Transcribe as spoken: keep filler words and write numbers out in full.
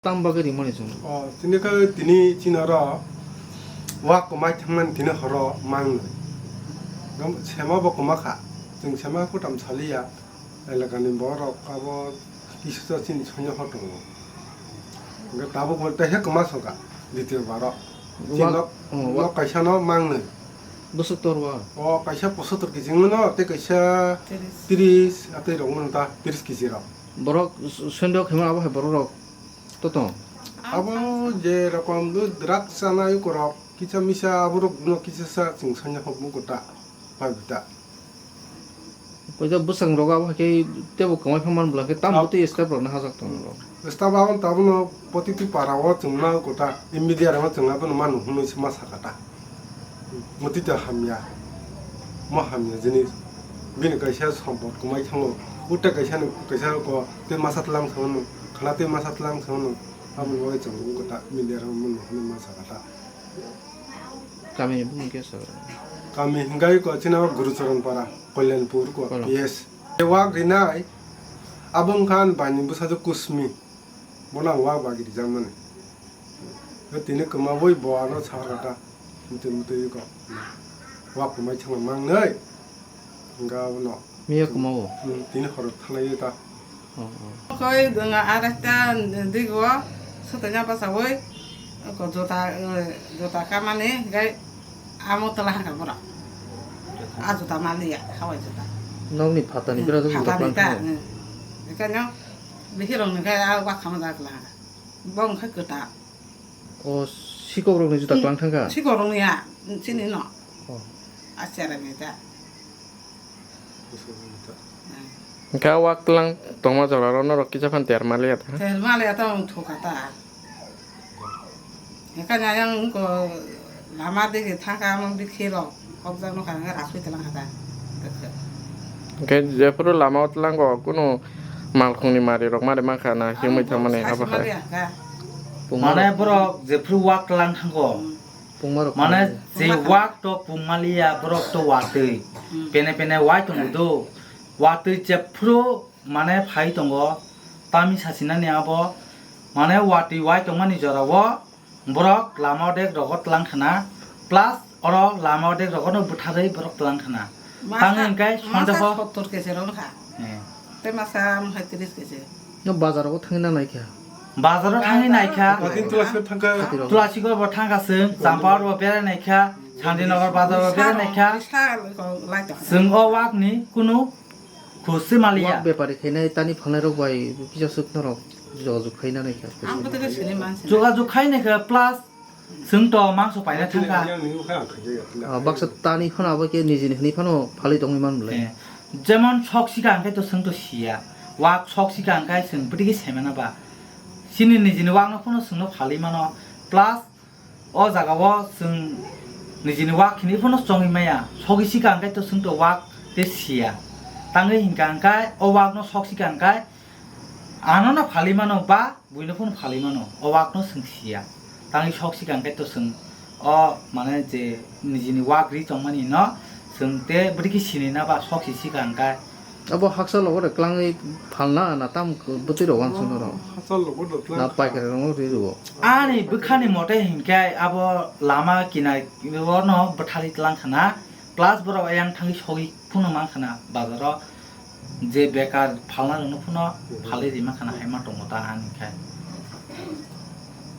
Tam bagwi rimani chwng. O, tini khe tini chini oro wak kwmai thangmani tini horo mangnwi. Gam-, sema bo kwma kha. Chwng sema kutam saliya. Elakani borok abo kisa chini sonya hor tongo. Hwnkhe tabuk bo tei he kwma songkha, ditio baro. Chini wak-, nok, oh, nok wak-, kaisa no mangnwi. Bwswk tor ba? O kaisa posotor kg no, tei kaisa tris. Tris, atwi rok no ta tris kg rok. Borok s-, sendok hima abo hai borok rok to tong. Abo je rokom do drugs chanai ukorok, kisa misa aborok no kisa sa chwng sanya hok mugo ta, pai ta. Koisa bwsang rogo abo hai khe tebo kwmai pha man bwla khe tam bwtwi step rok no hajak tongo. Step abo tabuk no poti twi para o chwng na ugo ta, media rok no chwng abono manu hwnwi se ma saka ta. Mwtwi ta hamya, mo hamya jinis. Bini kaisa sompot kwmai thango. Uta kaisa no, kaisa ko tei masa tlang thangno, khana tei masa tlang thangno. Aboni bagwi chwng wngkha ta, media rok mano hwnwi masa kha ta. Kami ni bumung khe sa? Kami hwnkhe ko chini o Gurucharan para, Kalyanpur ko Kolo. P S. Wak rinai, abo wngkha ani bai ni bwsajwk Kusmi. Bono ang wak bagwi rijak mani. Tini kwma bui bo ano sa kha ta. Mutwi mutwi ko. Wak kwmai thangma mangnai. Hwnkhe abono. Miya kwma o? Hmm, tini horo thanai ta. Oh, oh. Koi dunga arasta digo. Sotanya basa oi. Ko jota, eh, jota kamani gai amo tola hangka bora. A jota maliya, hawai jota. Nokni phatani Hmm, bera jota phatani klang ta, thangma. Hmm. Ikanyo bihirong ni gai a wak khama jak la. Bong khai kota. O, sikokrokni juda Hmm. klang thangkha? Sikokrokni ya, chini no. Oh. A cherani ta. Hwnkhe a wak tlang tongma joraro norok kisa phan ter maliya ta? Ter maliya ta wng thukha ta. Hwnkhe ayang wngko lama digi thangkha, amang bikhi rok. Hokjak nokha hwnkhe rasui tlang kha ta. Hwnkhe jephuru lama o tlango kunu malkhungni mari rok mari mankha na himwi thangmani abo hai. Mane borok jephuru wak tlang thango. Pungma rok mane je wak to pungmaliya borok to watwi. Hmm. Pene pene wai tongo do. Watwi jephuru mane phai tongo. Tami sasinani abo mane watwi wai tongmani jorao. Borok lama odek rogo tlang khna, plus oro lama odek rogo no bwtharwi borok tlang khna. Tang hingkai sondeho. Masa sottor kesi rong kha. Eh. Tei masa hai tris kesi. No bazar rogo thangwi na naikha. Bazar o thangwi naikha. Bazar o thangwi naikha. Tulasi gor bo thangkha chwng, Champar bo berai naikha, Santinagar bazar bo berai naikha. Chwng o wak ni kunu Khosoi maliya. Wak bepari khainai tani phalnai rok bai kisa swk norok jogajog khaina naikha. Ang bo tei sini mansi. Jogajog khainai kha plus chwng to mangso paina thangkha. Ah, baksa tani phano abo khe nijini hwnwi phano phalwi tongwi man bwlai. Eh, jemon sok sika hwnkhe to chwng to siya. Wak sok sika hwnkhe chwng bwtwi khe saimana ba. Chini nijini wakno phano chwngno phalwi mano. Plus O jaga o chwng nijini wak hinwi phano chongwi maya, sogwi sika hwnkhe to chwng to wak tei siya. Tangwi hinkha hwnkhe o wak no sok sika hwnkhe ano no phalwi mano ba buino phano phalwi mano, o wak no chwng siya. Tangwi sok sika hwnkhe to chwng o mane je nijini wak ri tongmani no chwng tei bwrwi khe sinina ba sok si sika hwnkhe. Abo haksa logo de klangwi phalna na tam bwtwi rok wansuk norok. Haksa logo de klang. Na paikari rok no ri rwo. Ani bwkhani mote hinkhe abo lama kinai o no bwtharwi tlang khna, plus borok ayang thangwi sogwi phano man khna bazaro je bekar phalna rok no phano phalwi rima khna hai ma tongo ta ani khe.